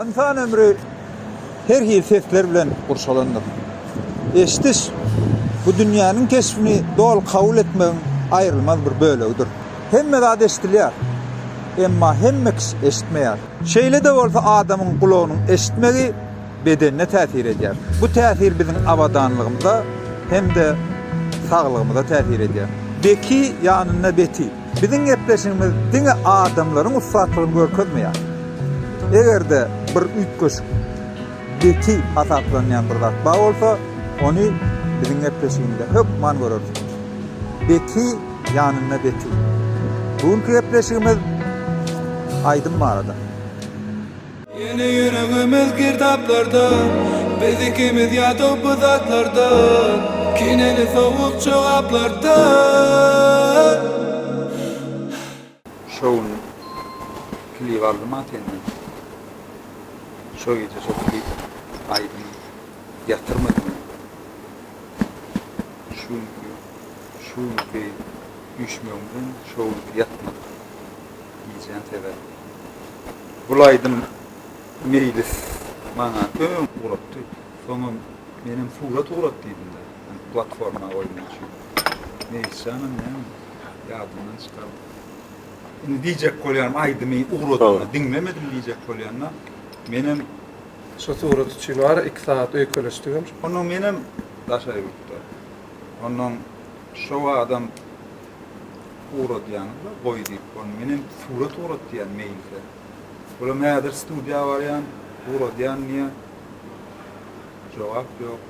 Ynsan ömri her hili sesler bilen gurşalandyr. Eşidiş, bu dünýäniň keşbini doly kabul etmegiň aýrylmaz bir bölegidir. Hemme zat eşidilýär, emma hemme kişi eşitmeýär. Şeýle-de bolsa adamyň gulagynyň eşitmegi bedenine täsir edýär. Bu täsir biziň abadanlygymyza hem-de saglygymyza täsir edýär. Beki ýanynda beti. Biziň gepleşigimiz diňe adamlaryň ussatlygyny görkezmeýär. Eger-de bir üýtgeşik beti hasaplanýan bir zat bar bolsa, ony biziň gepleşigimizde hökman görersiňiz. Beki ýanynda beti. Bu günki gepleşigimiz aýdym barada. Ýene ýüregimiz girdaplarda Biz ikimiz ýadaw bu zatlardan Kineli sowuk jogaplardan. Şo gün klip aldym-a senden. Şo gije şo klip aýdym ýatyrmady meni. Şu günki, şu günki üýşmegimizem şo günki ýatmadyk. Gijäň sebäbi. Bul aýdym Meýlis maňa öň ugratdy. Soňam menem surat ugrat diýdim-de. Platforma goýmak üçin. Meýlisjanam näme ýadyndan çykardy. Indi diýjek bolýanym aýdymy ugradanda diňlemedim diýjek bolýanda menem Şo surat üçin bar 2 sagat öýkeleşdigem. Onnoň menem daşary ýurtda. Onnoň şo adam Ugradýaňyz-da, goý diýip, ony menem surat ugrat diýýän Meýlise. Olam häzir studiýa barýan, ugradýan diýýär. Jogap ýok.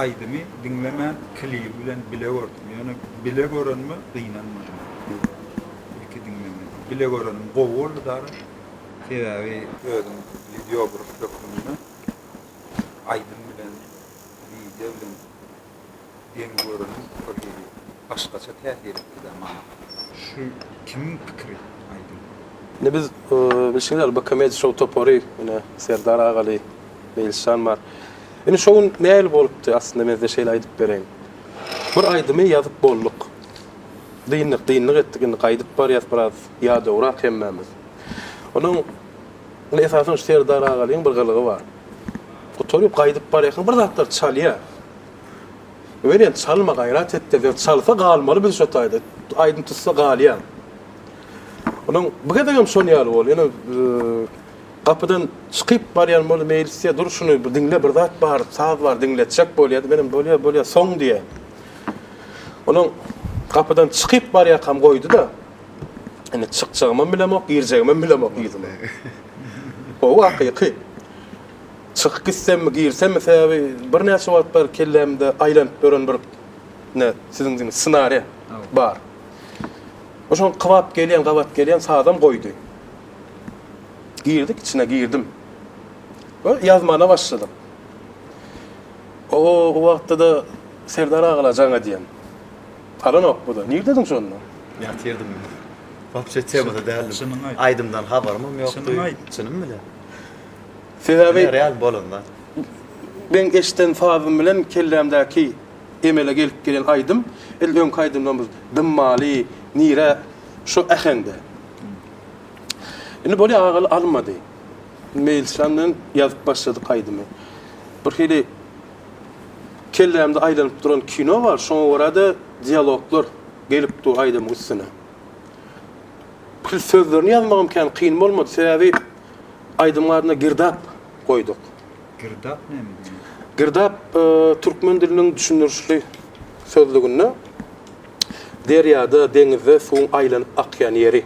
Aýdymy diňlemän klibi bilen bile gördüm. Ýöne bile görenime gynanmadym. Ilki diňlemedim. Bile görenim gowy boldy dara. Sebäbi özüm wideograf hökmünde aýdym bilen, wideo bilen Deň göreniň bir hili başgaça täsir etdidä maňa. Şu kimiň pikiri aýdyň. Indi biz bilşiňiz ýaly BK Media Show topary ine Serdar agaly, Meýlisjan bar. Indi şo gün nähili bolupdy aslynda men size şeýle aýdyp bereýin. Bir aýdymy ýazyp bolduk. Dyndyk, dyndyk etdik indi gaýdyp barýas biraz ýadawrak hemmämiz. Onuň indi esasan şu Serdar agalyň bir gylygy bar. Gutaryp gaýdyp barýarkaň bir zatlar çalýar. Welin çalma gaýrat et diýdi. Çalsa galmaly biz şo taýda. Aýdym tutsa galýaň. Onuň bu gezegem şon ýaly boldy. Ýöne e, gapydan çykyp barýan boldy Meýlis diýýär, dur şuny bir diňle bir zat bar, saz bar diňletjek bolýar. Menem bolýar, bolýar, soň diýýär. Onuň gapydan çykyp barýarkam goýdy-da. Indi çykjagymam bilemok, girjegimem bilemok yzyma. Gowy hakyky. Çykyp gitsemmi, girsemmi, sebäbi birnäçe wagt bäri kellämde aýlanyp ýören bir ne siziň diýdiňiz ssenariýa bar. Oşoň kybap gelýän, gabat gelýän sazam goýdy. Girdik içine girdim. We ýazmana başladyk. O o wagtda-da Serdar agala jaň edýän. Alanok bu-da. Nirdediň şonda? Ýatyrdym men. Wapşe temada däldim. Çynyňy aýt. Aýdymdan habarymam ýokdy. Çynyňy aýt. Çynym bilen. Sebäbi real bolan zat. Meň eşden sazym bilen kellämdäki emele gelip gelen aýdym edil öňki aýdymlarymyz dymmaly, nirä şo äheňde. Indi bolýa agaly almady. Meýilçiler bilen ýazyp başladyk aýdymy. Bir hili kellämde aýlanyp duran kino bar, şoňa görä-de dialoglar gelip dur aýdymyň üstüne. Pil sözlerini ýazmagam kän kyn bolmady, sebäbi aýdymyň adyna Girdap goýduk. Girdap näme diýmek? Girdap türkmen diliniň düşündirişli sözlüginde derýada, deňizde suwuň aýlanyp akýan ýeri.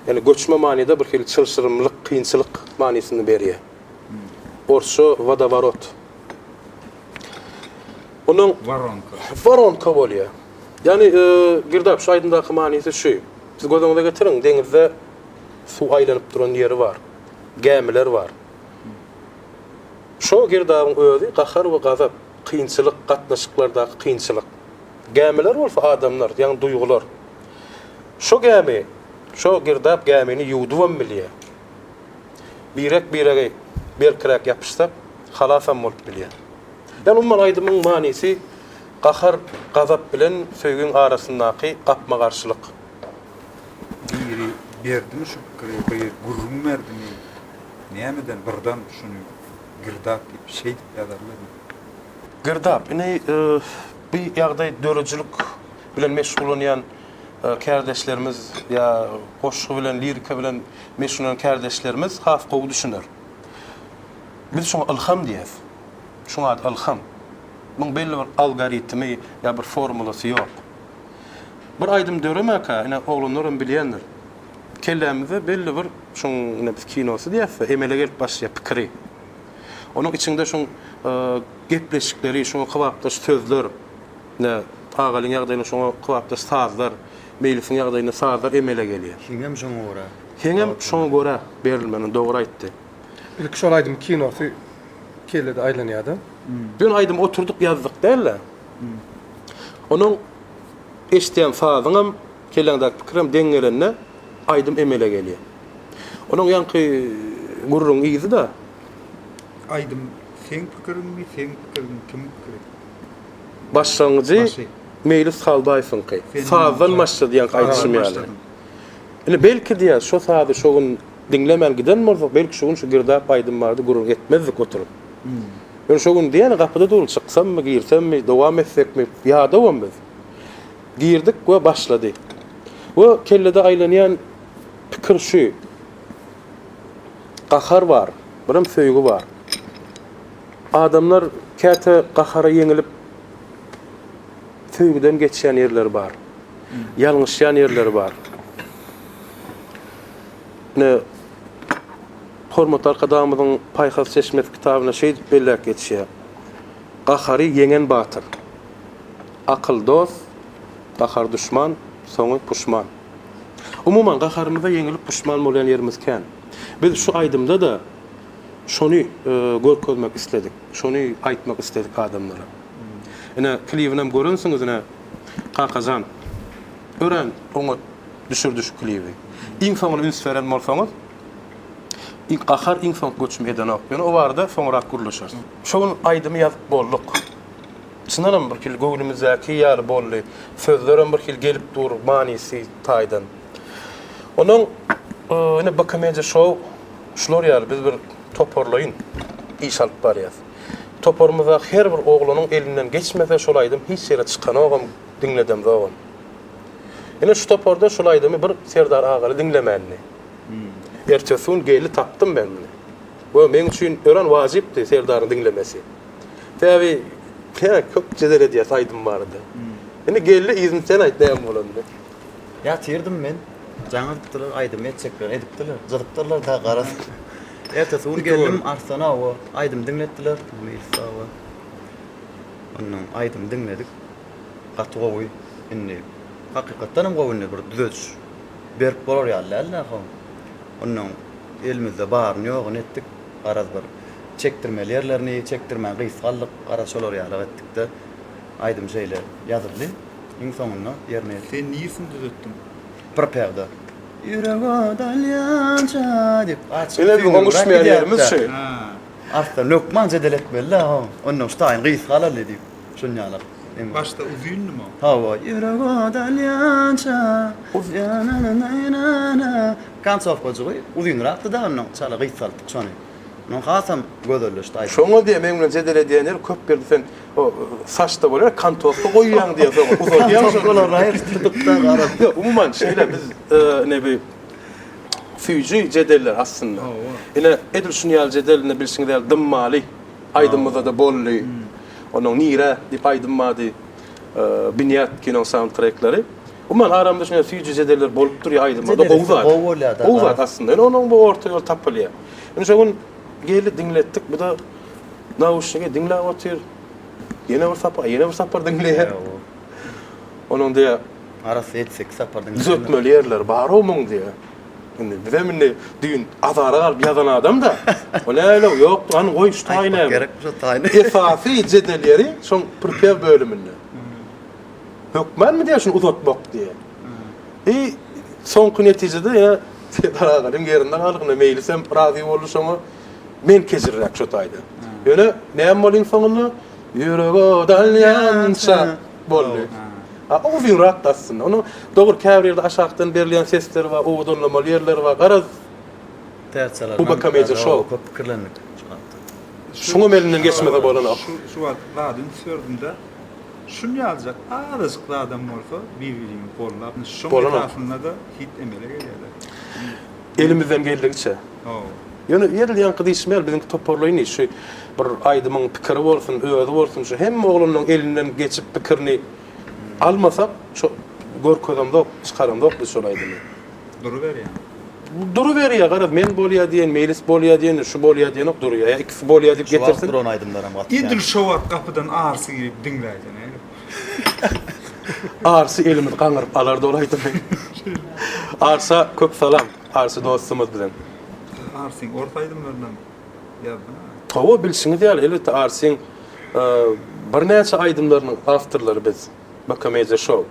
Ýagny göçme manyda bir hili çylşyrymlyk, kynçylyk manysyny berýär. Orsça wodoworot. Onuň Woronka. Woronka bolýar. Ýagny girdap şu aýdymdaky manysy şu. Siz göz öňüňize getiriň, deňizde suw aýlanyp duran ýeri bar. Gämiler bar. Şo girdabyň özi gahar we gazap, kynçylyk, gatnaşyklardaky kynçylyk. Gämiler bolsa adamlar, ýagny duýgular. Şo gämi, şo girdap gämini ýuwdubam bilýär. Birek-birege berkiräk ýapyşsak, halasam bolup bilýär. Ýagny umuman aýdymyň manysy gahar, gazap bilen söýgiň arasyndaky gapma-garşylyk. Biri berdimi şu pikiri, bir gürrüň berdimi? Nämeden birden şuny girdap diýip şeýdip ýazarlarmy? Girdap, ine bu ýagdaý döredijilik bilen meşgullanýan kärdeşlerimiz ýa goşgy bilen, lirika bilen meşgullanýan kärdeşlerimiz has gowy düşüner. Biz şoňa ylham diýýäs. Şuň ady ylham. Muň belli bir algoritmi ýa bir formulasy ýok. Bir aýdym döremäkä, ine oglanlaram bilýändir. Kellämizde belli bir şuň ine biz kinosy diýýäs-de, emele gelip başlaýar pikiri. Onuň içinde şuň gepleşikleri, şuňa kybapdaş sözler, ine Agalyň ýagdaýynda şoňa kybapdaş sazlar, Meýlisiň ýagdaýynda sazlar emele gelýär. Heňem şoňa görä. Heňem şoňa görä berilmeli, dogry aýtdy. Ilki şol aýdym kinosy kellede aýlanýada. Ýöne aýdymy oturdyk ýazdyk däl-de. Onuň eşidýän sazyňam, kelläňdäki pikirem deň gelende aýdym emele gelýär. Onuň ýaňky gürrüň yzy-da. Aýdym seň pikiriňmi, seň pikiriň kimiň pikiri? Başlangyjy Meýlis Haldaýewiňki. Sazdan başlady ýaňky aýdyşym ýaly. Indi belki diýýär, şo sazy şo gün diňlemän giden bolsak, belki şu gün şu girdap aýdym barada gürrüň etmezdik oturyp. Ýöne şo gün diýýän gapyda dur, çyksammy, girsemmi, dowam etsekmi, ýadawam biz. Girdik we başlady. We kellede aýlanýan pikir şu. Gahar bar, birem söýgi bar. Adamlar käte gahara ýeňilip söýgüden geçýän ýerleri bar. Ýalňyşýan ýerleri bar. Ine, hormatly Arkadagymyzyň Paýhas çeşmesi kitabynda şeýdip belläp geçýär, Gahary ýeňen batyr. Akyl dost, gahar duşman, soňy puşman. Umuman, gaharymyza ýeňilip puşman bolýan ýerimiz kän. Biz şu aýdymda-da şony görkezmek isledik, şony aýtmak isledik adamlara. Ine, klibinem görensiňiz, ine, Kakajan örän oňat düşürdi şu klibi. Iň soňuna üns beren bolsaňyz, Gahar iň soňky göçümi edenok. Ýöne o barada soňrak gürleşeris. Şo gün aýdymy ýazyp bolduk. Çyndanam bir hili göwnümizdäki ýaly boldy. Sözlerem bir hili gelip dur manysy taýdan. Ondan ine BK Media Show şular ýaly biz bir toparlaýyn iş alyp barýas. Toparymyzdaky her bir oglanyň elinden geçmese şol aýdym hiç ýere çykanogam, diňledemzogam. Ine şu toparda şol aýdymy bir Serdar Agaly diňlemändi. Ertesi gün geldi tapdym men muny. We meň üçin örän wajypdy Serdaryň diňlemesi. Sebäbi kä köp jedel edýäs aýdym barada. Indi geldi yzyny sen aýt näme bolanyny. Ýatyrdym men. Jaň edipdiler, aýdym etjeklerini edipdiler. Jyzypdyrlar da garaz. Ertesi gün geldim Arslan awa aýdym diňletdiler. Meýlis awa. Ondan aýdym diňledik. Gaty gowy indi. Hakykatdanam gowy indi bir düzediş berip bolar ýaly däl-dä how. Ondan elimizde baryny ýoguny etdik. Garaz bir çekdirmeli ýerlerini çekdirmän gysgaldyk. Garaz şolar ýalak etdik-de aýdym şeýle ýazyldy. Iň soňunda ýerine ýetirdik. Sen niresini düzetdiň? Prepewde. Ýürek ot alýança diýip açyk Ine biziň oňuşmaýan ýerimiz şu. Aslynda hökman jedel etmeli-dä how. Ondan şu taýyny gysgalaly diýip. Şunýalak. Başda uzyndymy o? Hawa. Ýürek ot alýança na-na-na-na-na. Konçowkajygy uzynrakdy-da ondan çala gysgaltdyk şony. Ondan hasam gözelleşdi aýdym. Şoňa diýýän meň bilen jedel edýän ýeri köp ýerde sen o saçda bolýar kontowka goýýaň diýýär soň uzaldýaň şony. Kontowkalary aýryşdyrdyk-da garaz. Ýok umuman şeýle biz ne bi süýji jedeller aslynda. Ine edil şuny ýaly jedel ine bilşiňiz ýaly dymmaly. Aýdymyzda-da boldy. Onuň Nirä diýip aýdym bardy. Binýat kino saundtrekleri. Umuman aramyzda şeýle süýji jedeller bolup durýar aýdymlarda. Gowy zat. Gowy bolýar-da. Gowy zat aslynda. Ýöne onuň bu orta ýol tapylýar. Indi şo gün geldi diňletdik. Bu-da nauşnigi diňläp otyr. Ýene bir sapar, ýene bir sapar diňleýär. Onuň diýýär. Arasy ýedi-sekiz sapar diňledim. Düzetmeli ýerleri bar-ow muň diýýär. Indi bizem indi düýn azara galyp ýazan adam-da. O näle ýok, hany goý şu taýy näme. Gerek şu taýyny. Esasy jedel ýeri şoň pripew bölüminde. Hökmanmy diýýär şuny uzatmak diýýär. I soňky netijede ýa Serdar agalyň ýerinde galdyk, indi Meýlisem razy boldy şoňa. Men kejirräk şu taýda. Ýöne näme boldy iň soňunda? Ýürek ot alýança boldy. A uzynrakdy aslynda. Onuň dogry käbir ýerde aşakdan berilýän sesler bar, owadanlamaly ýerleri bar. Garaz. Täze Bu BK Media Show. Köp pikirlendik şu wagtda. Şuňam elinden geçmese bolanok. Şu şu wagt zady üns berdim-de. Şun ýaljak azajyk zadam bolsa bir-biriňi gollap, şoň esasynda-da hit emele gelýär-de. Elimizden geldigiçe. Hawa. Ýöne edil ýaňky diýşim ýaly biziňki toparlaýyn iş. Şu bir aýdymyň pikiri bolsun, özi bolsun şu hemme oglanlaryň elinden geçip pikirini almasak şo görkezemzok, çykaramzok biz şol aýdymy. Duruberýär. Duruberýär garaz men bolýa diýen, Meýlis bolýa diýen, şu bolýa diýenok durýar. Ýa ikisi bolýa diýip Şu wagt getirsin. duran aýdymlaram gaty kän. Edil şo wagt gapydan Arsy girip diňläýse nädip? Arsy elimizi gaňyryp alardy ol aýdymy. Arsa köp salam. Arsy dostumyz biziň. Arsyň ors aýdymlarynam ýazdyň-a? Hawa bilşiňiz ýaly elbetde Arsyň birnäçe aýdymlarynyň awtorlary biz. BK Media Show.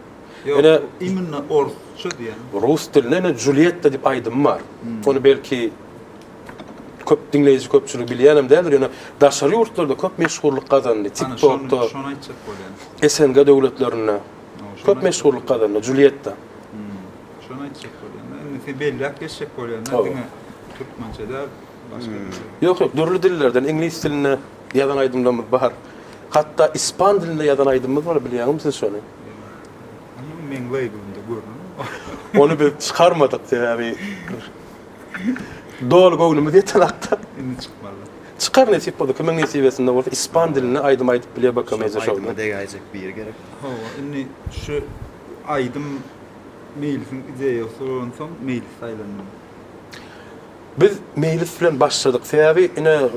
Ýok, Ine, imенно orsça diýýän. Rus dilinde ine Julietta diýip aýdym bar. Ony belki köp diňleýji köpçülik bilýänem däldir, ýöne daşary ýurtlarda köp meşhurlyk gazandy. Ana, şony, TikTokda, şony aýtjak bolýan. SNG döwletlerinde köp meşhurlyk gazandy Julietta. Şony aýtjak bolýan. Indi sen belläp geçjek bolýan, diňe türkmençe däl, başga dilde. Ýok, ýok, dürli dillerden, iňlis dilinde ýazan aýdymlarymyz bar. Hatda ispan dilinde ýazan aýdymymyz bar, bilýäňizmi siz şony? Ony meň leýblimde görnüň. Ony biz çykarmadyk sebäbi doly göwnümiz ýetenakda. Indi çykmaly. Çykar nesip bolsa, kimiň nesibesinde bolsa ispan dilinde aýdym aýdyp bilýär BK Media Şol aýdyma Show-da. degäýjek biri gerek. Hawa, indi şu aýdym Meýlisiň ideýasy bolansoň Meýlis saýlandy. Biz Meýlis bilen başladyk. Sebäbi ine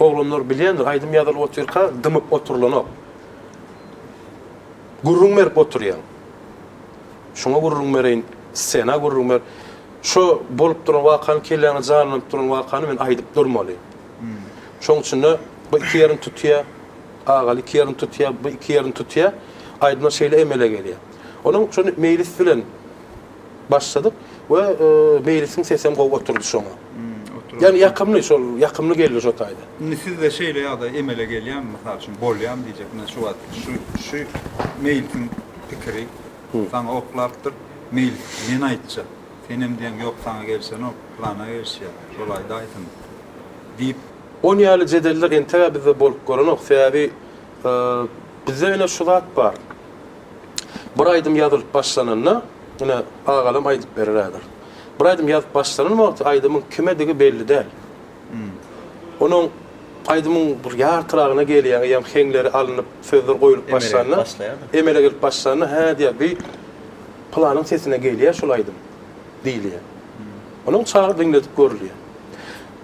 oglanlar bilýändir, aýdym ýazylyp otyrka dymyp oturylanok. Gürrüň berip oturýaň. Şuňa gürrüň bereýin, ssena gürrüň ber. Şo bolup duran wakany, kelläňde janlanyp duran wakany men aýdyp durmaly. Şoň üçin-de bu iki ýerini tutýa, Agaly iki ýerini tutýa, bu iki ýerini tutýa. Aýdymlar şeýle emele gelýär. Onuň şony Meýlis bilen başladyk we Meýlisiň sesem gowy oturdy şoňa. Ýagny ýakymly, şol ýakymly geldi şo taýda. Indi sizde şeýle ýagdaý emele gelýärmi, mysal üçin, bolýarmy diýjek, ine şu wagt şu şu Meýlisiň pikiri saňa oklapdyr, Meýlis men aýtjak, senem diýýäň ýok saňa gelşenok, plana gelişýär, şol aýdaýsyn diýip. On ýaly jedeller entegä bizde bolup görenok, sebäbi bizde ine şu zat bar. Bir aýdym ýazylyp başlananda, ine agalam aýdyp berer häzir. Bir aýdym ýazyp başlanan wagty aýdymyň kimedigi belli däl. Onuň aýdymyň bir ýartyragyna gelýäň, eýýäm heňleri alnyp, sözler goýlup başlanda, emele gelip başlanda, hä diýýär, bi pylanyň sesine gelýär şol aýdym diýilýär. Onuň çagy diňledip görülýär.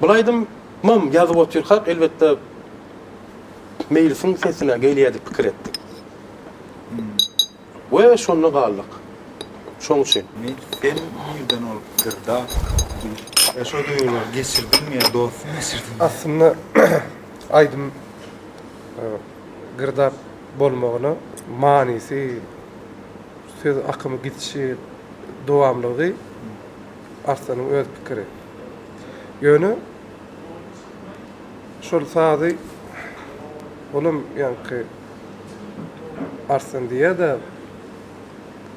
Bul aýdymam ýazyp otyrkak, elbetde, Meýlisiň sesine gelýär diýip pikir etdik. We şonda galdyk. Şoň üçin. Men sen nirden ol girdap diýip. E şo duýgulary geçirdiňmi ýa dostum geçirdimi? Aslynda aýdym girdap bolmagyna manysy, söz akymy gidişi, dowamlygy Arslanyň öz pikiri. Ýöne şol sazy olam ýaňky Arslan diýýär-de,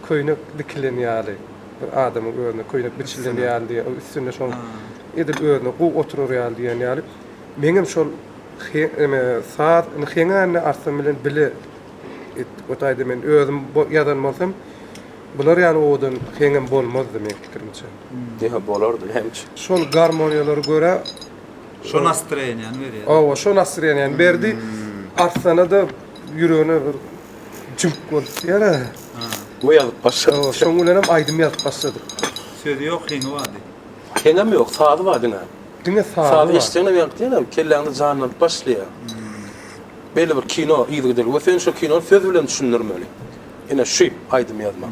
köýnek dikilen ýaly, bir adamyň özüne köýnek biçilen ýaly diýýär, üstünde şoň edil özüne gowy oturar ýaly diýen ýaly. Meňem şol eme saz indi heňände Arslan bilen bile etdik. O taýda men özüm ýazan bolsam, bular ýaly owadan heňem bolmazdy meň pikirimçe. Ýa bolardy näme üçin? Şol garmoniýalara görä Şo nastroýeniýany berýär. Hawa, şo nastroýeniýany berdi. Arslana-da ýüregine bir jüňk bolup diýer-ä. We ýazyp başlady. Hawa, şoň bilenem aýdym ýazyp başladyk. Sözi ýok, heňi bardy. Heňem ýok, sazy bar diňe. Diňe sazy bar. Sazy eşitseňem ýaňky diýenem, kelläňde janlanyp başlaýar. Belli bir kino yzygiderli we sen şo kinony söz bilen düşündirmeli. Ine şu aýdym ýazmak.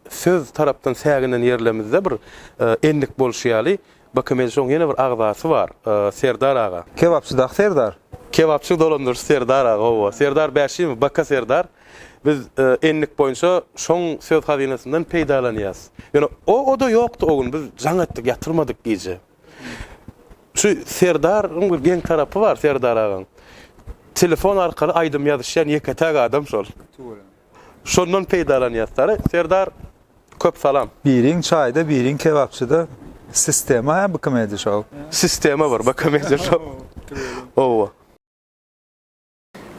Söz tarapdan säginen ýerlerimizde bir endik bolşy ýaly, BKMŞ-iň ýene bir agzasy bar, Serdar aga. Kebapçydaky Serdar. Kebapçy dolandyryjy Serdar aga, hawa. Serdar Bäşimow, BK Serdar. Biz endik boýunça şoň söz hazynasyndan peýdalanýas. Ýöne o-o-da ýokdy o gün, biz jaň etdik, ýatyrmadyk gije. Şu Serdaryň bir geň tarapy bar, Serdar agaň. Telefon arkaly aýdym ýazyşýan ýeke-täk adam şol. Şondan peýdalanýas. Serdar, Köp salam. Biriň çaýda, biriň kebapçyda. Sistema hä bu komediýa şou. Sistema bar bu komediýa şou. Hawa.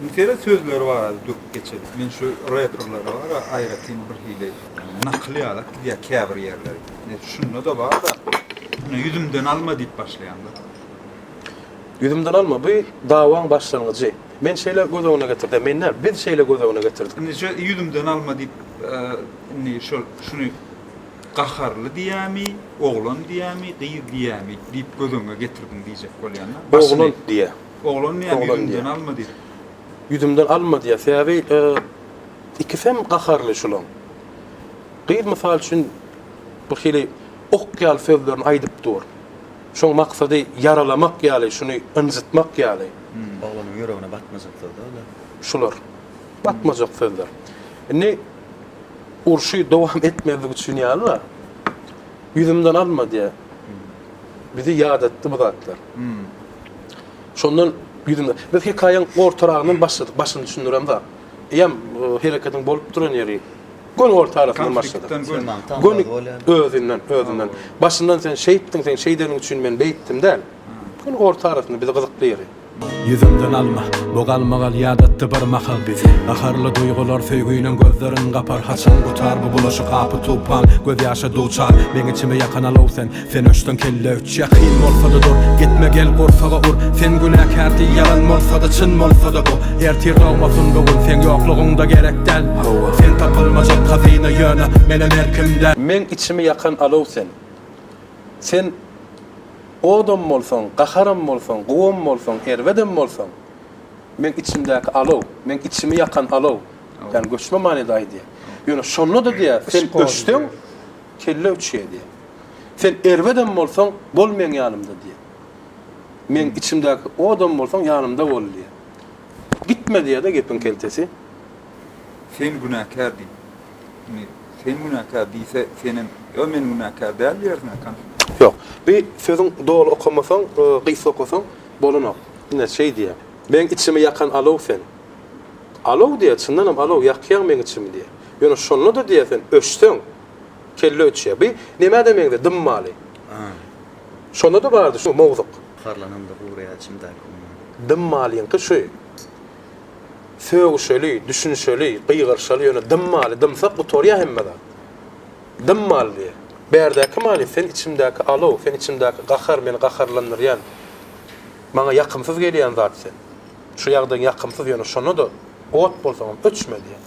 Indi seret sözleri barada durup geçeli. Men şu reperlere bar-a aýratyn bir hili nakyl ýalak gidýär käbir ýerleri. Ine şunda-da bar-da. Ine ýüzümden alma diýip başlaýaňda. Ýüzümden alma bu dawaň başlangyjy. Men şeýle göz öňüne getirdim. Men däl, biz şeýle göz öňüne getirdik. Indi şu ýüzümden alma diýip indi şol şuny gaharly diýämi, oglan diýämi, gyz diýämi diýip göz öňüne getirdiň diýjek bolýan-da. Oglan diýä. Oglan diýämi ýüzümden alma diýip. Ýüzümden alma diýä. Sebäbi ikisem gaharly şulaň. Gyz mysal üçin bir hili ok ýaly sözlerini aýdyp dur. Şoň maksady ýaralamak ýaly, şuny ynjytmak ýaly. Oglanyň ýüregine batmajak sözler olar. Şular. Batmajak sözler. Indi urşy dowam etmezlik üçin ýaly-da, ýüzümden alma diýýär. Bizi ýadatdy bu zatlar. Şondan ýüzümden. Biz hekaýaň ortaragyndan başladyk, başyny düşündiremzok. Eýýäm hereketiň bolup duran ýeri göni orta arasyndan başladyk. Göni özünden, özünden. Başyndan sen şeýtdiň, sen şeýdeniň üçin men beýtdim däl. Göni orta arasynda bizi gyzykly ýeri. Ýüzümden alma, bu galmagal ýadatdy bir mahal bizi. Gaharly duýgular söýginiň gözlerin gapar Haçan gutar bu bulaşyk apy-tupan, gözýaşa duçar Meň içimi ýakan alow sen, sen öçseň kelle öçýä Kyn bolsa-da dur, gitme gel gursaga ur Sen günäkär diý ýalan bolsa-da çyn bolsa-da bu Ertir dogmasyn bu gün seň ýoklugyňda gerek däl Sen tapylmajak hazyna ýöne menem erkim däl. Meň içimi ýakan alow sen. Sen odam bolsaň, gaharam bolsaň, gowam bolsaň, erbedem bolsaň, meň içimdäki alow, meň içimi ýakan alow, ýagny göçme manyda aýdýar. Ýöne şonda-da diýýär, sen öçseň, kelle öçýär diýýär. Sen erbedem bolsaň, bol meň ýanymda diýýär. Meň içimdäki odam bolsaň, ýanymda bol diýýär. Gitme diýýär-de gepiň keltesi. Sen günäkär diýip. Indi sen günäkär diýse senem ýok men günäkär däl diýersiň konflikt. Ýok. Bir sözüň doly okamasaň, gysga okasaň bolanok. Ine şeý diýýär. Meň içimi ýakan alow sen. Alow diýýär, çyndanam alow ýakýaň meň içimi diýýär. Ýöne şonda-da diýýär sen öçseň kelle öçýär. Bi nämä-de meňzeýär, dymmaly. Şonda-da bardy şu mowzuk. Harlanamda guraýar içimdäki umman. Dymmalyňky şu. Sögüşeli, düşünişeli, gygyryşaly ýöne dymmaly, dymsak gutarýar hemme zat. Dymmaly diýýär. Bärdäki many sen içimdäki alow, sen içimdäki gahar, meni gaharlandyrýan, maňa ýakymsyz gelýän zat sen. Şu ýagdaýyň ýakymsyz ýöne şonda-da ot bolsaňam öçme diýýär.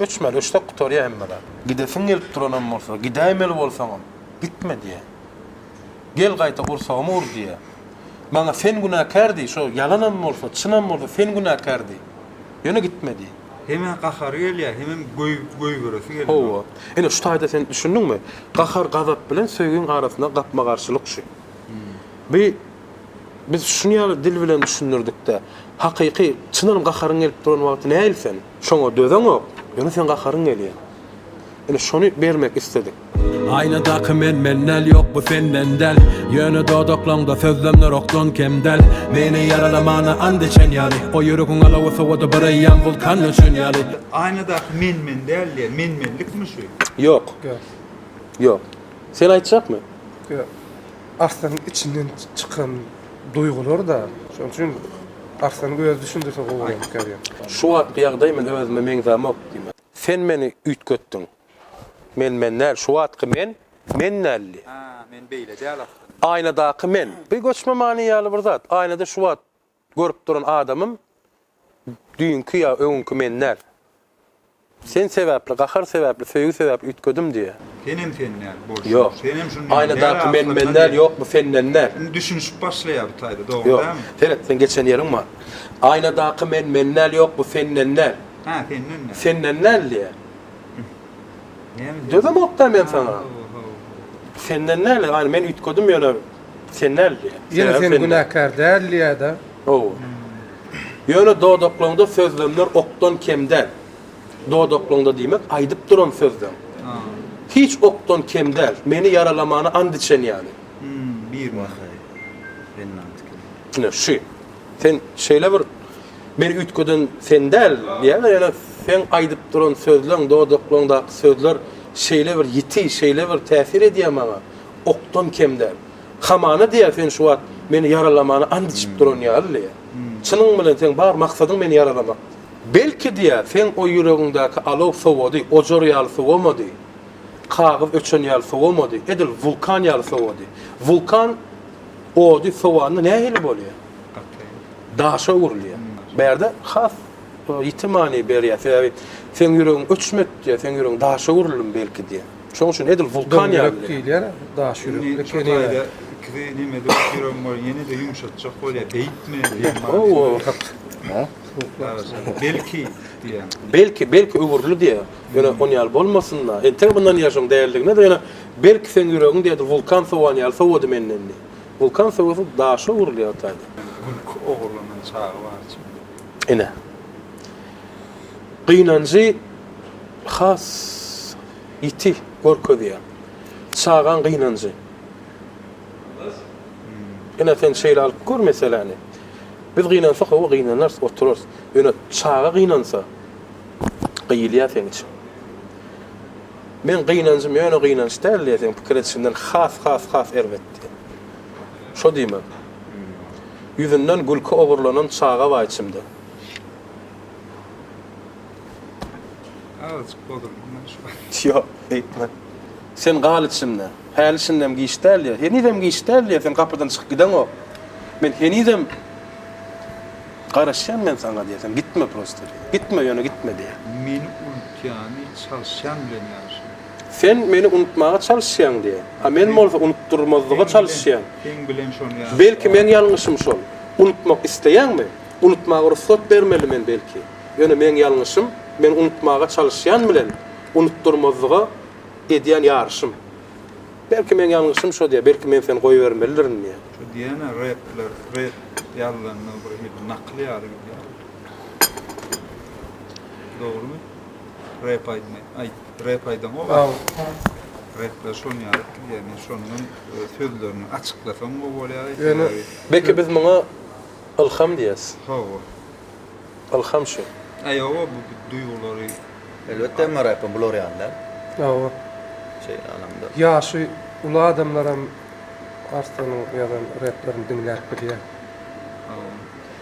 Öçmeli, öçsek gutarýar hemme zat. Gidesiň gelip duranam bolsa, gidäýmeli bolsaňam, gitme diýýär. Gel gaýta gursagymy ur diýýär. Maňa sen günäkär diý, şo ýalanam bolsa, çynam bolsa sen günäkär diý. Ýöne gitme diý. Hemä gahary gelýär, hemem goýberesi gelenok. Hawa. Ine şu taýda sen düşündiňmi? Gahar gazap bilen söýgiň arasynda gapma-garşylyk şu. Bi biz şuny ýaly dil bilen düşündirdik-de. Hakyky çyndanam gaharyň gelip duran wagty nähili sen? Şoňa dözeňok, ýöne seň gaharyň gelýär. Ine şony bermek isledik. Aýnadaky men men däl ýok bu senden däl Ýöne dodaklaňda sözlemler okdan kem däl Meni ýaralamana and içen ýaly O ýüregiň alawy sowady bir eýýäm wulkan öçen ýaly. Aýnadaky men men däl diýýär. Men-menlikmi şu? Ýok. Ýok. Sen aýtjakmy? Ýok. Arslanyň içinden çykan duýgular-da. Şonuň üçin Arslanyň özi düşündirse gowy bolarmyka diýýän. Şu wagtky ýagdaý men özüme meňzämok diýme. Sen meni üýtgetdiň. Men men däl, şu wagtky men, men däldi. Hä, men beýle däl aslynda. Aýnadaky men. Bu göçme many ýaly bir zat. Aýnada şu wagt görüp duran adamym düýnki ýa öňňki men däl. Sen sebäpli, gahar sebäpli, söýgi sebäpli üýtgedim diýýär. Senem sen däl, bolşuň. Ýok. Senem şundan däl Aýnadaky men men aslynda däl, diýip. ýok bu senden däl. Indi düşünişip başlaýar bu taýda, dogry Ýok. dälmi? Seret, sen geçen ýeriň bar. Aýnadaky men men däl, ýok bu senden däl. Hä, senden däl. Senden däl diýýär. Näme diýýär? Dözemok-da men saňa. Hawa, hawa. Senden däl, ýagny men üýtgedim ýöne sen däl diýýär. Ýene Sebäbi sen sen däl. günäkär däl diýýär-de. Hawa. Ýöne dodaklaňda sözlemler okdan kem däl. Dodaklaňda diýmek aýdyp duran sözleň. Hiç okdan kem däl. Meni ýaralamana and içen ýaly. Hmm, bir Wahaý. Ine şu. Sen şeýle bir meni üýtgeden sen däl diýýär-de, ýöne seň aýdyp duran sözleň, dodaklaňdaky sözler şeýle bir ýiti, şeýle bir täsir edýär maňa, okdan kem däl. Hamana diýýär sen şu wagt meni ýaralamana and içip duran ýaly diýýär. Çynyň bilen seň bar maksadyň meni ýaralamak. Belki diýýär seň o ýüregiňdäki alow sowady, ojar ýaly sowamady. Kagyz öçen ýaly sowamady, edil wulkan ýaly sowady. Wulkan ody sowanda nähili bolýar? Daşa öwrülýär. Bärde has ýiti many berýär. Sebäbi seň ýüregiň öçmedi diýýär, seň ýüregiň daşa öwrüldimi belki diýýär. Şonuň üçin edil wulkan ýaly. Ýürek diýilýär, daş ýürek. Indi şu taýda ikisi neme-de ýüregiň bor, ýene-de ýumşatjak bolýar, beýtme diýen many. Hawa. Belki diýýär. Belki, belki öwrüldi diýýär. Ýöne on ýaly bolmasyn-da. Entek bundan ýaşyň däldigine-de ýöne belki seň ýüregiň diýdi wulkan sowan ýaly sowady menden diýdi. Wulkan sowasa daşa öwrülýär o taýda. Gülki ogurlanan çaga bar içimde. Ine. Gynanjy has ýiti görkezýär. Çagaň gynanjy. Ine sen şeýle alyp gör meseläni. Biz gynansak hawa gynanarys oturarys. Ýöne çaga gynansa gyýylýar seň içiň. Meň gynanjym ýöne gynanç däl diýýär seň pikir edişiňden has has has erbet diýýär. Şo diýmek. Ýüzünden gülki ogurlanan çaga bar içimde. Azajyk bozuldym men şu wagt. Ýok, beýtme. Sen gal içimde. Häli şindem giç däl diýýär. Henizem giç däl diýýär, sen gapydan çykyp gideňok. Men henizem garaşýan men saňa diýýär, sen gitme prosta diýýär. Gitme ýöne gitme diýýär. Meni unutýany çalyşýan bilen ýaşa. Sen meni unutmaga çalyşýaň diýýär. A men bolsa unutdyrmazlyga çalyşýan. Seň bilen şony ýaşa. Belki meň ýalňyşym şol. Unutmak isleýäňmi? Unutmaga rugsat bermeli men belki. Ýöne meň ýalňyşym, men unutmaga çalyşýan bilen unutdyrmazlyga edýän ýaryşym. Belki meň ýalňyşym şo diýýär, belki men seni goýbermelidirin diýýär. Şo diýýän-ä repler, rep ýazylanda bir hili nakyl ýaly gidýär. Dogrumy? Rep aýdymy, aýt, rep aýdaňok-a. Repler şon ýaly gidýär. Men şondan sözlerini açyklasaň gowy bolýar. Ýöne Belki biz muňa ylham diýeris. Hawa. Ylham şu. Aý hawa bu duýgulary. Elbetde emma rapem bular ýaly däl. Hawa. Şeýle alamda. Ýaşy uly adamlaram Arslanyň ýazan replerini diňläp bilýär. Hawa.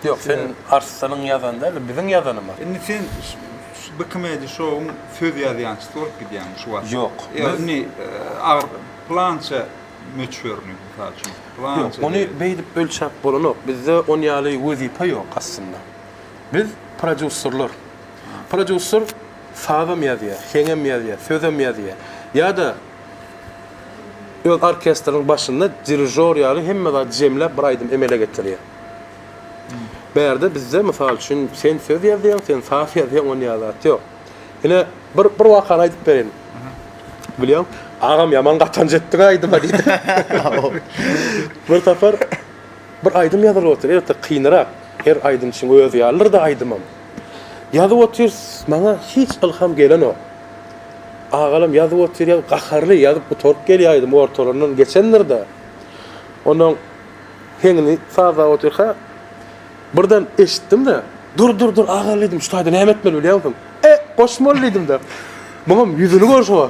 Ýok sen Arslanyň ýazany däl biziň ýazanymyz. Indi sen şu Bkmedi şowuň söz ýazýançysy bolup gidýäň şu wagt. Ýok. Ýok indi agyr plança möçberini mysal üçin. Ýok, ony beýdip ölçäp bolanok. Bizde on ýaly wezipe ýok aslynda. Biz prodýuserler. Prodýuser sazam ýazýar, heňem ýazýar, sözem ýazýar. Ýa-da öz orkestriniň başynda dirižor ýaly hemme zady jemläp bir aýdym emele getirýär. Bärde bizde mysal üçin sen söz ýazýaň, sen saz ýazýaň, on ýaly zat ýok. Ine, bir bir wakany aýdyp bereýin. Bilýäň, agam ýaman gatanç etdiň aýdyma diýdi. Bir sapar bir aýdym ýazylyp otyr, elbetde kynrak. Her aýdymçyň özi ýalydyr-da aýdymam. Ýazyp otyrys, maňa hiç ylham gelenok. Agalam ýazyp otyr, ýazyp gaharly ýazyp gutaryp gelýär aýdym ortalaryndan geçendir-de. Ondan heňini sazlap otyrka birden eşitdim-de, Dur, dur, dur, aga diýdim, şu taýda näme etmeli bilýäňmi? E, goşmaly diýdim-de. Muňam ýüzüni gör şoňa.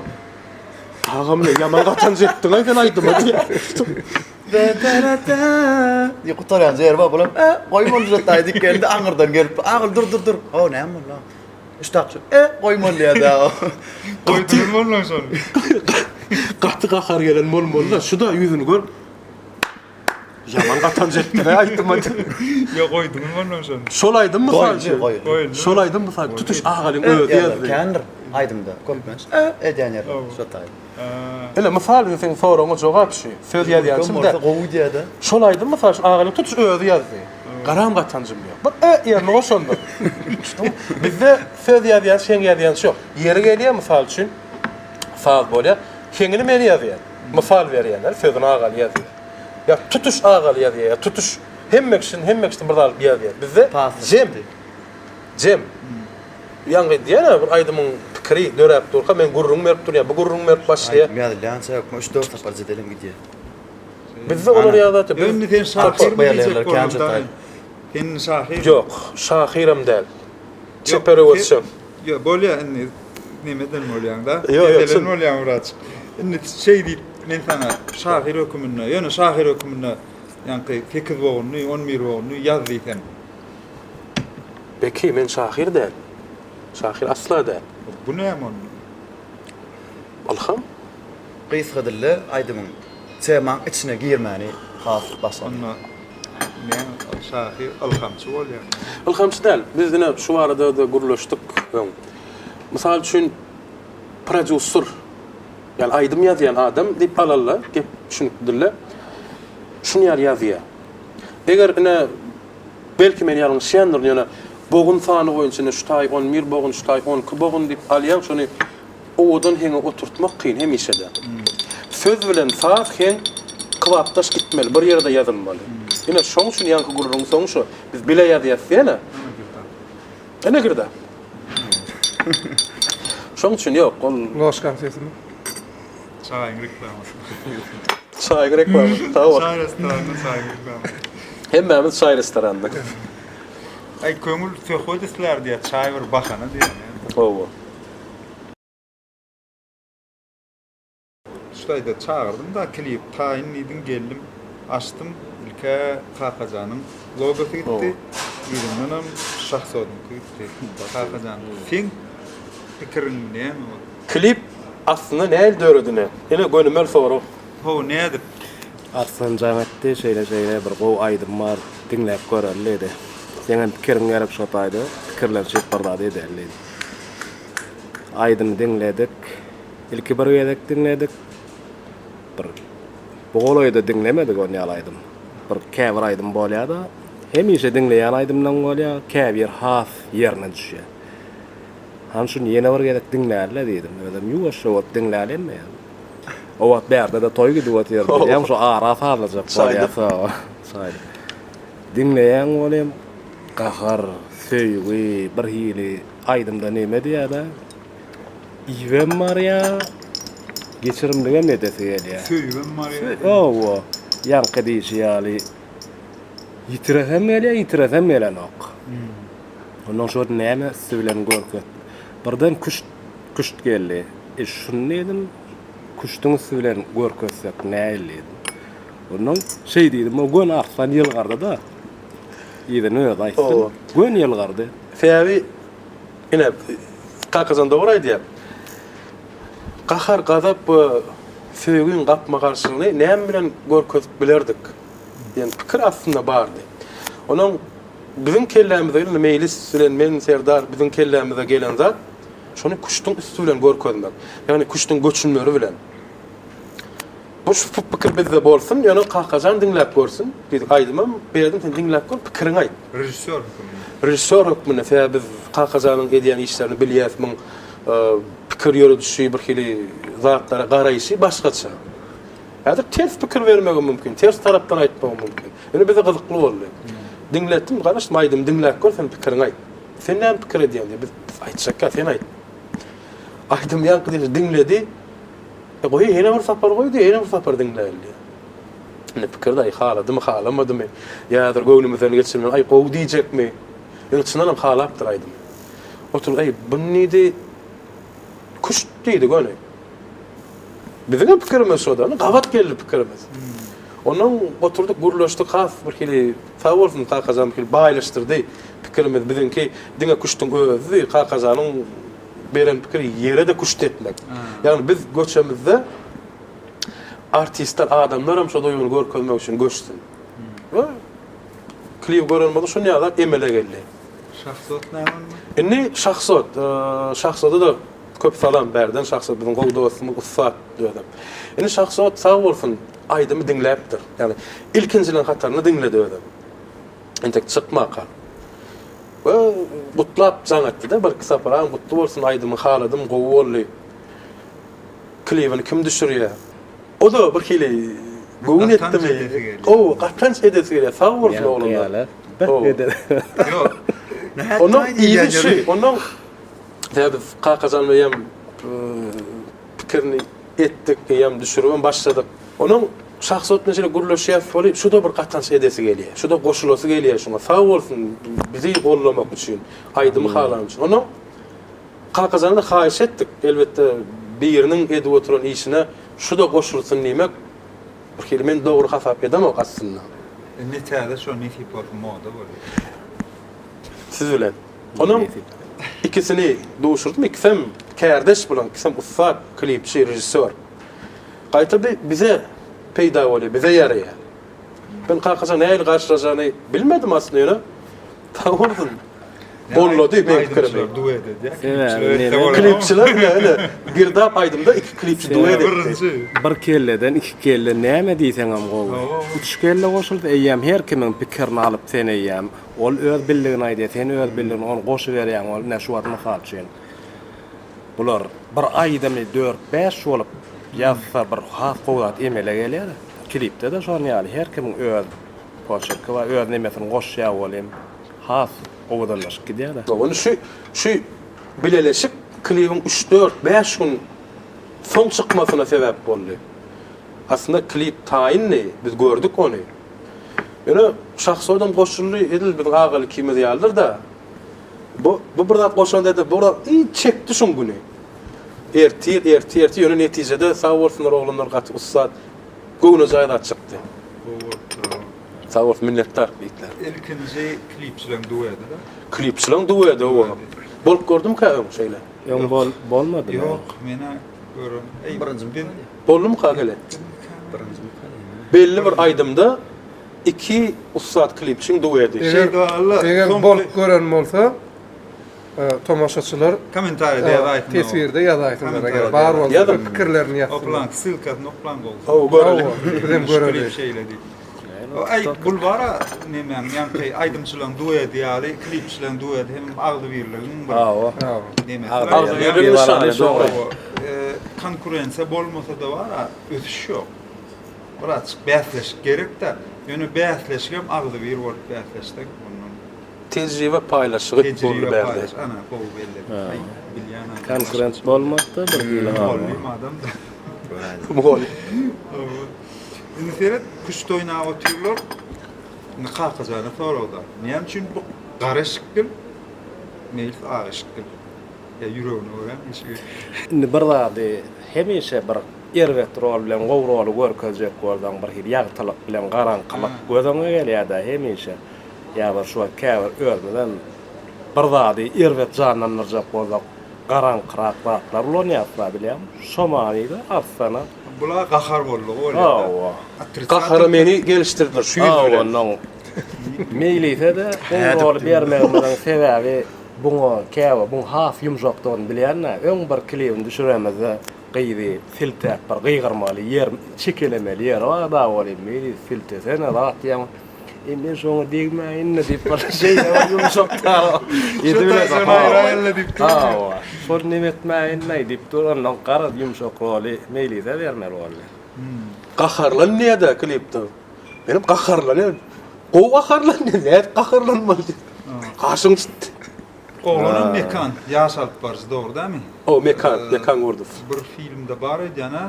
Agam ne ýaman gatanç etdiň-aý sen aýdyma diýýär. Diýip gutarýan ýeri bar, bulam, E, goýmaly şu taýda diýip geldi, aňyrdan gelip, Agyl dur, dur, dur. Ho, näme boldy? Üç dakşy, E, goýmaly diýýär-de. Goýduňyzmy ondan şony? Gaty gahar gelen bolmaly-da, şu-da ýüzüni gör. Ýaman gatanç etdiň-ä aýdyma diýip. Ýok, goýduňyzmy ondan şony? Şol aýdym mysal üçin. Goýdy, goýdy. Şol aýdym mysal tutuş Agalyň özi ýazdy. Kändir aýdymda köplenç e edýän ýerler şo taýda. Ine mysal üçin seň soragyňa jogap şu. Söz ýazýançym däl. Gowy gidýär-de. Şol aýdym mysal üçin Agalyň tutuş özi ýazdy. Garam gatanjym ýok. Bir e ýerini goşandyr. Bizde söz ýazýançy, heň ýazýançy ýok. Ýeri gelýär mysal üçin saz bolýar. Heňini men ýazýan. Mysal berýänler sözüni Agaly ýazýar. Ýa tutuş Agaly ýazýar, ýa tutuş hemme kişini, hemme kişiden bir zat alyp ýazýar. Bizde jem, jem. Ýaňky diýýän-ä bir aýdymyň pikiri döräp durka men gürrüň berip durýan, bu gürrüň berip başlaýar. Aýdym ýazylýança hökman üç-dört sapar jedelem gidýär. Bizde olar ýaly zat ýok. Indi sen şahyrmy diýjek boldum-da. Sen indi şahyrmy? Ýok, şahyram däl. Çeper öwezçem. Ýok, bolýar indi nemeden bolýaň-da. Ýok, ýok, Ýeselen bolýaň birazjyk. Indi şeý diýip. Men saňa şahyr höküminde, ýöne şahyr höküminde ýaňky sekiz bogunly, on bir bogunly ýaz diýsem. Beki, men şahyr däl. Şahyr asla däl. Bu näme onda? Ylham. Gysga dilde aýdymyň temaň içine girmäni has başardy. Onda näme ol şahyr ylhamçy bolýarmy? Ylhamçy däl. Biz ine şu barada-da gürleşdik öň. Mysal üçin prodýuser, ýagny aýdym ýazýan adam diýip alanda, gep düşünikli dilde, şuny ýaly ýazýar. Eger ine belki men ýalňyşýandyryn, ýöne bogun sany boýunça ine şu taý on bir bogun, şu taý on iki bogun diýip alýaň, şony owadan heňe oturtmak kyn hemişe-de. Söz bilen saz heň kybapdaş gitmeli, bir ýerde ýazylmaly. Ine şoň üçin ýaňky gürrüňiň soňy şo. Biz bile ýazýas diýene. Ine girdap. Şoň üçin ýok, ol Loşkaň sesimi. Çaýyň reklamasy. Çaýyň reklamasy, sag bol. Çaý restoranda çaýyň reklamasy. Hemmämiz çaý restoranda. Aý köňül söhbet islär diýýär, çaý bir bahana diýýär. Hawa. Şu taýda çagyrdym-da klip taýyn diýdiň geldim açdym ilkä Kakajanyň logosy gitdi yzyndanam Şahzodyňky gitdi Kakajan seň pikiriň näme ol? Klip aslynda nähili döredine? Ine gönümel sorag. How nädip? Arslan jaň etdi, şeýle şeýle bir gowy aýdym bar, diňläp göreli diýdi. Seňem pikiriň gerek şo taýda, pikirlenişip bir zat edeli diýdi. Aýdymy diňledik. Ilki bir gezek diňledik. Bir bu golaýda diňlemedik on ýaly aýdym. Bir käbir aýdym bolýar-da, hemişe diňleýän aýdymlaň bolýar, käbir has ýerine düşýär. Hany şuny ýene bir gezek diňläli-le diýdim. Özem ýuwaşja bolup diňläli indi. O wagt bärde-de toý gidip otyrdy. Bilýäňmi, şu ara sazlajak bolýar. Çaýda. Diňleýäň welin, gahar, söýgi, bir hili aýdymda neme diýýär-de, Iýibem barýa, geçirimligem edesi gelýä. Söýübem barýa. Hawa, ýaňky diýşi ýaly, ýitiresem gelýä, ýitiresem gelenok. Ondan şol näme üsti bilen görket. Birden küşt, küşt geldi. E, şuny diýdim, küştüň üsti bilen görkezsek nähili diýdim. Ondan şeý diýdim, o göni Arslan ýylgyrdy-da. Yzyny özi aýtsyn. Göni ýylgyrdy. Sebäbi Ine, Kakajan dogry aýdýar. Gahar, gazap we söýgiň gapma-garşylygyny näme bilen görkezip bilerdik diýen pikir aslynda bardy. Onuň biziň kellämize indi Meýlis bilen men, Serdar biziň kellämize gelen zat şony küştüň üsti bilen görkezmek. Ýagny küştüň göçümleri bilen. Bu şu pikir bizde bolsun, ýöne Kakajan diňläp görsün diýdik. Aýdymam berdim, sen diňläp gör, pikiriňi aýt. Režissýor hökmünde. Režissýor hökmünde, sebäbi biz Kakajanyň edýän işlerini bilýäs, muň pikir ýöredişi, bir hili zatlara garaýşy başgaça. Häzir ters pikir bermegem mümkin, ters tarapdan aýtmagam mümkin. Ýöne bize gyzykly boldy. Diňletdim, garaşdym, aýdymy diňläp gör, sen pikiriňi aýt. Sen näme pikir edýäň diýip, biz aýtjakka, sen aýt. Aýdymy ýaňky diýşi diňledi. E goý, ýene bir sapar goý diýýär, ýene bir sapar diňläýeli diýýär. Indi pikir daýy haladymy, halamadymy, ýa häzir göwnümizden geçirmän, aý gowy diýjekmi? Ýöne çyndanam halapdyr aýdymy. Oturyp, eý, bu diýdi, küşt diýdi göni. Biziňem pikirimiz şo-da, gabat geldi pikirimiz. Ondan oturdyk, gürleşdik, has bir hili, sag bolsun Kakajan bir hili baýlaşdyrdy pikirimizi. Biziňki diňe küştüň özüdi, Kakajanyň beren pikiri ýere-de küşt etmek. Ýagny biz göçemizde artistler, adamlar hem şo duýgyny görkezmek üçin göçsün. We klip gören bolsa şuny ýaly zat emele geldi. Şahzot näme onda? Indi Şahzot, Şahzoda-da köp salam bärden. Şahzot biziň gowy dostumyz, ussat özem. Indi Şahzot sag bolsun, aýdymy diňläpdir. Ýagny ilkinjileriň hatarynda diňledi özem. Entek çykmaka. We gutlap jaň etdi-de birki sapar, agam gutly bolsun aýdymy haladym gowy boldy. Klibini kim düşürýär? O-da bir hili göwün etdimi? Gowy, gatanç edesi gelýär. Sag bolsun oglanlar. Ýok. Ondan yzy şu, ondan sebäbi biz Kakajan beýem pikirini etdik, eýýäm düşüribem başladyk. Onuň Şahzat bilen şeýle gürleşýäs weli, şu-da bir gatanç edesi gelýär. Şu-da goşulasy gelýär şuňa. Sag bolsun bizi gollamak üçin, aýdymy halany üçin. Onuň Kakajana-da haýyş etdik. Elbetde, biriniň edip oturan işine. şu-da goşulsyn diýmek bir hili men dogry hasap edemok aslynda. Indi täze şo nesip bolsa moda bolýar. Siz bilen. Onuň ikisini duşurdym, ikisem kärdeş bulaň, ikisem ussat klipçi, režissýor. Gaýta bi bize peýda bolýar, bize ýaraýar. Men Kakajan nähili garşylajagyny bilmedim aslynda ýöne sag bolsun. Gollady meň pikirimi. Aýdymçylar duet edýär. Sebäbi neme? Klipçiler ine ine girdap aýdymda iki klipçi duet etdi. Bir kelleden iki kelle näme diýseňem gowy. Üç kelle goşulsa eýýäm her kimiň pikirini alyp sen eýýäm ol öz bildigini aýdýar sen öz bildigini ony goşuberýäň ol ine şu wagt mysal üçin bular bir aýdymy dört bäş bolup ýazsa bir has gowy zat emele gelýär. Klipde-de şon ýaly her kimiň öz poçerki bar öz nemesini goşýar welin has owadanlaşyp gidýär-de. Ony şu şu bileleşik klibiň üç dört bäş gün soň çykmasyna sebäp boldy. Aslynda klip taýyndy, biz gördük ony. Ýöne Şahzodam goşuldy, edil biziň Agaly ikimiz ýalydyr-da. Bu bu bir zat goşanda bu bir zat i çekdi şuň güni. Ertir, ertir, ertir ýöne netijede sag bolsunlar oglanlar gaty ussat. Göwnejaý zat çykdy. Gowy bolupdyr. Sag bolsun minnetdar ýigitler. Ilkinji klipçileň duedi-da. Klipçileň duedi owa. Bolup gördümkä öň şeýle? Öň bol bolmadymy? Ýok, menä gören. Eý, Birinjimi? Boldumyka gele? Birinjimi? Belli bir aýdymda iki ussat klipçiň duedi. Eger, eger bolup gören bolsa, tomaşaçylar Kommentariýada ýazaýsynlar. Teswirde ýazaýsynlar eger bar bolsa Ýazyň. pikirlerini ýazsynlar. Oklaň ssylkasyny oklaň gowusy. Hawa göreli. Bizem göreli. Şeýle diýip. Aý bul bara nemäň ýaňky aýdymçylaryň duedi ýaly klipçileň duedi hem agzybirligiň bir Hawa. nemesi. Agzybirligiň nyşany dogry. Konkurensiýa bolmasa-da bara ösüş ýok. Birazjyk bäsleşik gerekdä. Ýöne bäsleşigem agzybir bolup bäsleşseň ondan. Tejribe paýlaşygy boldy Tejribe bärde. paýlaş ana gowy bellediň. Aý bilýän adam. Konkurent bolmady-da bir hili Mugallym adam-da. Mugallym. Hawa. Indi seret küşt oýnap otyrlar. Indi Kakajana soragda. Näme üçin bu gara eşikgil, Meýlis ak eşikgil? Ýa ýüregine görä eşigi. Indi bir zady hemişe bir erbet rol bilen gowy roly görkezjek bolsaň bir hili ýagtylyk bilen garaňkylyk göz öňüňe gelýär-dä hemişe. Ýa bir şu wagt käbir özümizem bir zady erbet janlandyrjak bolsak garaňkyrak zatlar ulanýasda bilýäňmi? Şo manyda Arslana. Bula gahar boldugy bolýada. Hawa. Gahara meni gelişdirdiler şu ýüz bilen. Hawa onnoň Meýlise-de gowy roly bermegimiziň sebäbi buňa käbir buň has ýumşakdygyny bilýän-dä. Öň bir klibini düşüremizde gyzy siltäp bir gygyrmaly ýer çekelemeli ýeri bar-da welin Meýlis siltesene zat diýýän. E men şoňa degmäýin-le diýip bir şeýle bir ýumşak Hawa, şol neme etmäýin-le diýip dur, ondan garaz ýumşak roly Meýlise bermeli boldy. Gaharlan diýýär-dä klipde. Menem gaharlanýan. Gowy gaharlanýan, nädip gaharlanmaly diýip. Gaşyň çytdy. Oglanam Mekan, ýaş alyp baryjy, dogry dämi? Hawa, Mekan, Mekan Gurdow. Bir filmde bar öýdýän-ä.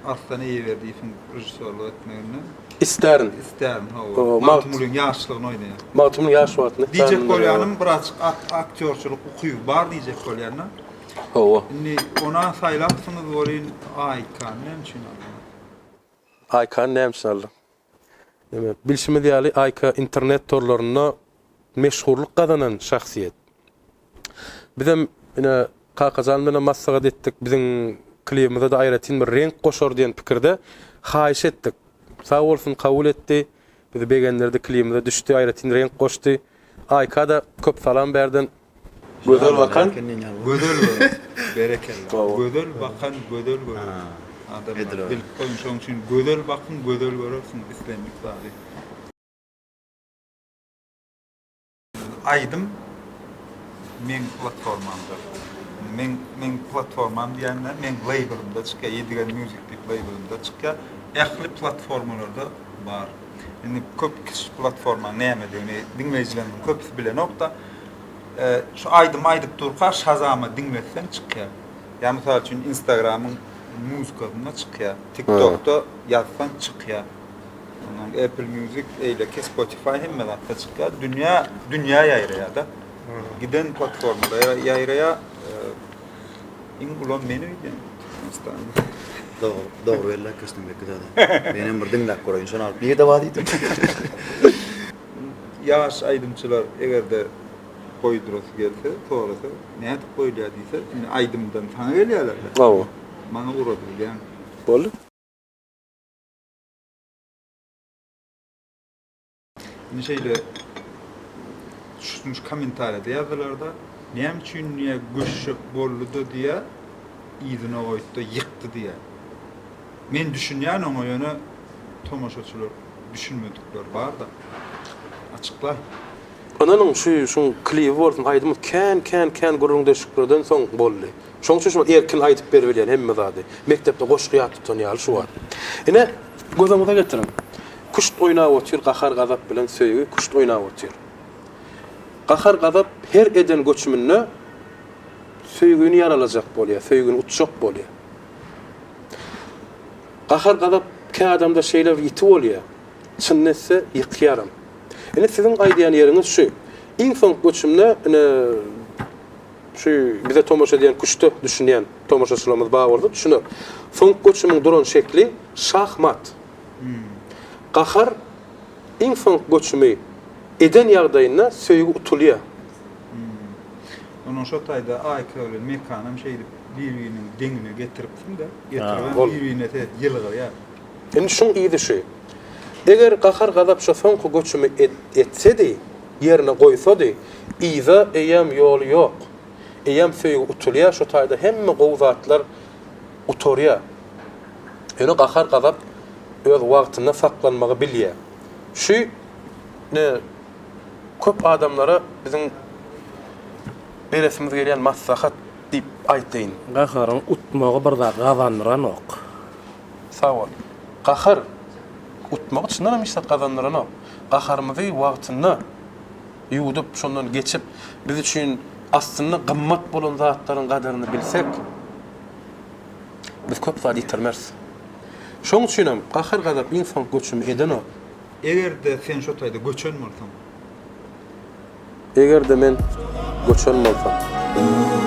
Arslan Eýeberdiýewiň režissýorlyk etmeginde. Istärin. Istärin, hawa. Magtymgulyň ýaşlygyny oýnaýar. Magtymgulyň ýaş wagtyny. Diýjek bolýanym, birazjyk aktýorçylyk ukyby bar diýjek bolýan-da. Hawa. Indi ona saýlapsyňyz welin, Aýkany näme üçin aldyňyz? Aýkany näme üçin aldyk? Ýöne bilşimiz ýaly, Aýka internet torlarynda meşhurlyk gazanan şahsyýet. Bizem ine Kakajan bilen maslahat etdik, biziň klibimize-de aýratyn bir reňk goşar diýen pikirde haýyş etdik. Sag bolsun kabul etdi, bizi begendirdi, klibimize düşdi, aýratyn reňk goşdy. Aýka-da köp salam bärden. Gözel bakan. Gözel görer. Berekella. Gözel bakan gözel görer. Adamlar bilip goýuň şoň üçin gözel bakyň gözel görersiňiz islendik zady. Aýdym meň platformamda. Meň meň platformam diýende meň leýbelimde çykýar. Ýedigen Music diýip leýbelimde çykýar. Ähli platformalarda bar. Indi köp kişi platformaň nämedigini diňleýjilerimiziň köpüsi bilenok-da. Şu aýdymy aýdyp durka Shazama diňletseň çykýar. Ýa mysal üçin Instagramyň muzykasynda çykýar. TikTokda ýazsaň çykýar. Ondan Apple Music, eýleki Spotify hemme zatda çykýar. Dünýä dünýä ýaýraýar-da. Giden platformada ýaýraýar. Iň ulam men öýdýän Türkmenistanda. Dogry, dogry belläp geçdiň Beki dada. Menem bir diňläp göreýin şony alyp. Nirde bar diýdiň? Ýaş aýdymçylar eger-de goýdurasy gelse, sorasa, nädip goýulýar diýse, indi aýdymdan saňa gelýärler-dä. Hawa. Maňa ugradybilýäň. Boldy. Indi şeýle şu şu kommentariýada ýazdylarda, näme üçin diýýär göçjek boldy-da diýýär, yzyna goýdy-da ýykdy diýýär. Men düşünýän oňa ýöne tomaşaçylar düşünmedikler bar-da. Açyklaý. Ynanyň şu şuň klibi bolsun aýdymy kän kän kän gürrüňdeşliklerden soň boldy. Şoň üçin şu erkin aýdyp beribilýän hemme zady. Mekdepde goşgy ýat tutan ýaly şu wagt. Ine göz öňüňize getiriň. Küşt oýnap otyr gahar gazap bilen söýgi küşt oýnap otyr. Gahar gazap her eden göçüminde söýgini ýaralajak bolýar, söýgini utjak bolýar. Gahar gazap kä adamda şeýle bir ýiti bolýar, çynyny etse ýykýaram. Ine siziň aýdýan ýeriňiz şu. Iň soňky göçümde ine şu bize tomaşa edýän küşte düşünýän tomaşaçylarymyz bar bolsa düşüner. Soňky göçümiň duran şekli şah mat. Gahar iň soňky göçümi eden ýagdaýynda söýgi utulýar. Onuň şo taýda Aýka bilen Mekanam şeýdip bir-biriniň deňine getiripsiň-de, getiribem bir-birine seredip ýylgyrýar. Indi şuň yzy şu. Eger gahar-gazap şo soňky göçümi etsedi, ýerine goýsady, yza eýýäm ýoly ýok. Eýýäm söýgi utulýar, şo taýda hemme gowy zatlar gutarýar. Ýöne gahar-gazap öz wagtynda saklanmagy bilýär. Şu ne köp adamlara biziň beresimiz gelýän maslahat diýip aýtaýyn. Gaharyň utmagy bir zat gazandyranok. Sag bol. Gahar utmagy çyndanam hiç zat gazandyranok. Gaharymyzy wagtynda ýuwdup, şondan geçip, biz üçin aslynda gymmat bolan zatlaryň gadyryny bilsek, Biz köp zat ýitirmeris. Şoň üçinem gahar-gazap iň soňky göçümi edenok. Eger-de sen şo taýda göçen bolsaň. Eger-de men göçen bolsam.